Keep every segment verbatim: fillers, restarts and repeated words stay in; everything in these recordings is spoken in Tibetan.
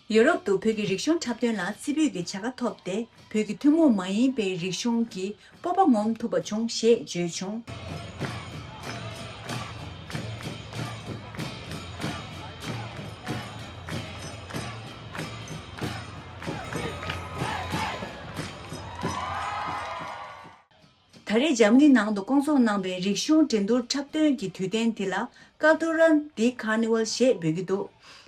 ཡོ་རོབ་ཏུ་བོད་ཀྱི་རིག་གཞུང་འཁྲབ་སྟོན་ལ་རྩེ་ཕུད་ཀྱི་བྱ་དགའ་ཐོབ་སྟེ། བོད་ཀྱི་ཐུན་མོང་མ་ཡིན་པའི་རིག་གཞུང་གི་སྤོབས་པ་ངོམ་ཐུབ་པ་བྱུང་ཞེས་བརྗོད་བྱུང་། ད་རེས་འཇར་མ་ནི་ནང་དུ་སྐོང་ཚོགས་གནང་བའི་རིག་གཞུང་འགྲན་བསྡུར་འཁྲབ་སྟོན་གྱི་དུས་སྟོན་འདི་ལ་ཀལ་ཏུ་ར་ཌི་ཀར་ནི་ཝལ་ཞེས་འབོད་ཀྱི་འདུག་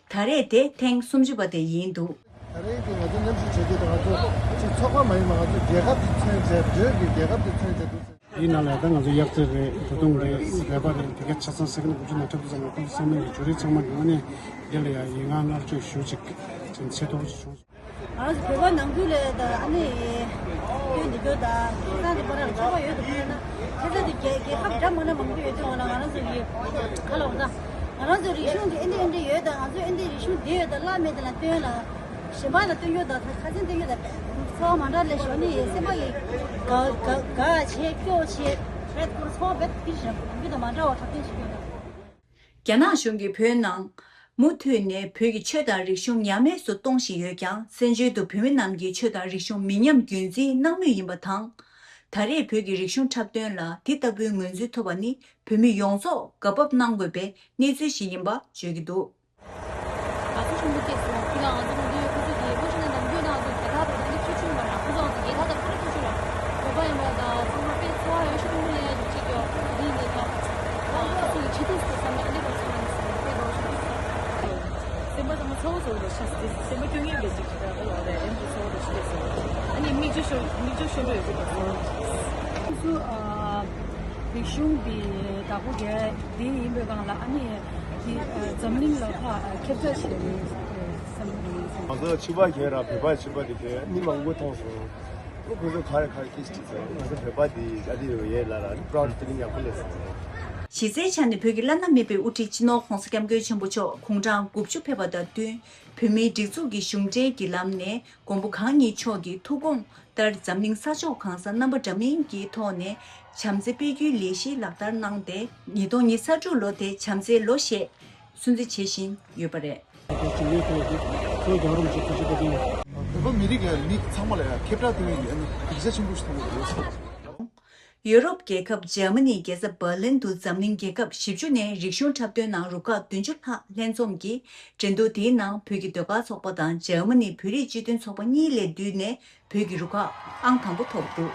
ད་རེས་དེ་ཐེངས་སུམ་ཅུ་པ་དེ་ཡིན་འདུག་ད་རེས་ཀྱི་ང་ཚོ་མཉམ་ཞུགས་བྱེད་རྒྱུ་དེ་ང་ཚོ་གཅིག་ཚོགས་པ་མ་ཡིན་པ་ང་ཚོ་རྒྱལ་ཁབ་དེ་མཚོན་བྱས། བོད་ཀྱི་རྒྱལ་ཁབ་དེ་མཚོན་བྱས་འདུག་ཟེར། དེའི་ནང་ལ་ད་ང་ཚོ་གཡག་རྩེ་རེད། ད་དུང་རེད། རས་པ་རེད། དེ་ག་ཆ་ཚང་ས་ཁང་དགུ་བཅུ་ནང་འཁྲབ་དུས་ཙམ་པ་ཁོང་ཚོ་ཚང་མ་གི་ཇུ་རི་ཚང་མ་གི་ངོས་ནས་འདི་ལ་ཡང་ཡིད་མངའ་བསྔགས་བརྗོད་ཞུ་ཅིག་ཅིག་ཚད་མཐོ་པོ་ཅིག་བྱུང་སོང་། ང་རང་ཚོ་བོད་པ་ནང་ཁུལ་ལ་ད་ཨ་ནི་སྐྱོན་འདི་སྐྱོན་ད་ས་འདི་པ་ར་ལ་ཆོག་པ་ཡོད་དུ་ཕན་ན་ཁྱེད་ཚོ་འདི་རྒྱལ་རྒྱལ་ཁབ་འདྲ་མ་འདྲ་མང་པོ་ཡོད་དུས་ང་ལ་ང་རང་ཚོ་གི་ཁ་ལོ་ད་ང་རང་ཚོའི་རིག་གཞུང་གི་ཨེ་འདྲ་ཨེ་འདྲ་ཡོད་ད། ང་ཚོའི་ཨེ་འདྲའི་རིག་གཞུང་འདི་ཡོད་ད་བླ་མེད་དེ་ལ་སྟོན་ལ། གཞན་པ་ལ་སྟོན་རྒྱུ་དང་ཁ་སེང་སྟོན་རྒྱུ་དང་ཚོར་བ་མ་འདྲ་ལས་ཞོར་ནི་སེམས་པ་ཡི་དགའ་དགའ་དགའ་བྱེད་སྐྱོ་བྱེད་བྱེད་ཁོར་ཚོར་བ་བེད་ཀྱི་ཞབས་རྒྱུ་དང་མ་འདྲ་བ་འཁྲབ་སྟོན་བྱེད་ཀྱི་ཡོད། རྒྱ་ནག་གཞུང་གིས་བོད་ནང་མུ་མཐུད་ནས་བོད་ཀྱི་ཆོས་དང་རིག་གཞུང་ཉམས་དམས་སུ་གཏོང་བཞིན་ཡོད་ཀྱང་། བཙན་བྱོལ་དུ་བོད་མི་རྣམས་ཀྱི་ཆོས་དང་རིག་གཞུང་མི་ཉམས་རྒྱུན་འཛིན་གནང་མུས་ཡིན་པ་དང་། ད་རེས་བོད་ཀྱི་རིག་གཞུང་འཁྲབ་སྟོན་ལ་འདི་ལྟ་བུའི་ངོས་འཛིན་ཐོབ་པ་ནི་བོད་མི་ཡོངས་རྫོགས་དགའ་སྤོབས་གནང་དགོས་པའི་གནས་ཚུལ་ཞིག་ཡིན་པ་བརྗོད་ཀྱི་འདུག་དགའ་ཚོར་ཆེན་པོ་སྐྱེས་སོང་། དེ་ཡང་ང་ཚོ་ག་དུས་ཁོ་ཚོ་གི་ཕོ་ཆེ་ན་ནམ་རྒྱུན་ན་ང་ཚོ་རྒྱལ་ཁ་དང་དེ་འདྲ་ཁྱད་ཆོས་མ་ར། ཁོ་ཚོ་ང་ཚོ་རྒྱལ་ཁ་དང་ཁ་ར་ཁྱད་ཆོས་ར། བོད་པ་ཡིན་པ་དང་ཚང་མ་དཔེ་འཚོ་བ་ཡོད་ཤེས་ཐུབ་ལས་ཡ་ཡོད་ཅིག་ཡོད། དེ་འདི་དང་ཁོ་ཚོ་གི་ཆེ་དུས་སུ་བསམ་ན་ཨ་ནི་ཁོ་ཚོ་ང་ཚོ་དཔེ་འགྲོ་ཤེས་ཐུབ་སོང་། སེམས་པ་ཚང་མ་ཚ་བོ་ཚ་བོ་རེད་ཤག་དེ་སེམས་པ་སྐྱོ་ངེས་པའི་ཅིག་ཅིག་ར་ལོ་རེད། ཨེམ་ཅིག་ཚ་བོ་རེད་ཤེས་སོང་། ཨ་ནི་མིག་ཆུ་ཤོར་མིག་ཆུ་ཤོར་འགྲོ་ཡོད་ཅིག་ཡོད་སོང་། ཁོ་ཚོ་ཨ་རིག་གཞུང་གི་བདག་པོ་རྒྱལ་དེ་ཡིན་པའི་སྒང་ལ་ཨ་ནི། དེ་འཛམ་གླིང་ལ་ཕར་ཁྱབ་བསྒྲགས་བྱས་ནས་བསམ་གྱི་ཡིན། ང་ཚོ་ཕྱུ་པ་གས་ར་བོད་པ་ཕྱུ་པ་དེ་གས་མི་མང་པོ་མཐོང་སོང་། ཨོ་ཁོ་ཚོ་ག་རེ་ག་རེ་སྐད་ཆ་དྲིས་སོང་། ང་ཚོ་བོད་པ་དེ་ཨ་དེ་ཡོད་ཡས་ལ་ར་ནི་པ་རའུ་ཌི་ཕི་ལིང་ཡག་པོ་སླེབས་སོང་། གཞི་རྩའི་ཆ་ནས་བོད་ཀྱི་བླ་ན་མེད་པའི་དབུ་ཁྲིད་སྤྱི་ནོར་༧གོང་ས་༧སྐྱབས་མགོན་ཆེན་པོ་མཆོག་དགུང་གྲངས་དགུ་བཅུ་ཕེབས་པ་དང་བསྟུན། བོད་མིའི་སྒྲིག་འཛུགས་ཀྱི་གཞུང་འབྲེལ་གྱི་ལམ་ནས་མགོན་པོ་གང་ཉིད་མཆོག་གི་ཐུགས་དགོངས་ལྟར་འཛམ་གླིང་ས་ཕྱོགས་གང་སར་རྣམ་པ་འདྲ་མིན་གྱི་ཐོག་ནས་བྱམས་བརྩེ་སྤེལ་རྒྱུའི་ལས་གཞི་ལག་བསྟར་གནང་སྟེ། ཉིས་སྟོང་ཉི་ཤུ་རྩ་དྲུག་ལོ་དེ་བྱམས་བརྩེའི་ལོ་ཞེས་སྲུང་བརྩི་བྱེད་བཞིན་ཡོད་པ་རེད། བོད་པ་མི་རིགས་ལ་མི་ཚང་མ་ལ་ཡང་ཁྱབ་བསྒྲགས་དེ་བས་ཡིན་ན་ཡིག་ཆ་ཆེན་པོ་ཞིག་མཐོང་གི་ཡོད། ཡོ་རོབ་རྒྱལ་ཁབ་འཇར་མ་ནིའི་རྒྱལ་ས་འབར་ལིན་དུ་འཛམ་གླིང་རྒྱལ་ཁབ་བཞི་བཅུ་ནས་རིག་གཞུང་འཁྲབ་སྟོན་གནང་། རུ་ཁག་བདུན་ཅུ་ལྷག་ལྷན་འཛོམས་ཀྱིས་འགྲན་བསྡུར་དེའི་ནང་བོད་ཀྱི་ཟློས་གར་ཚོགས་པ་དང་འཇར་མ་ནི་བོད་རིགས་སྤྱི་མཐུན་ཚོགས་པ་གཉིས་ལས་བསྡུས་ནས་བོད་ཀྱི་རུ་ཁག་ཨང་དང་པོ་ཐོབ་འདུག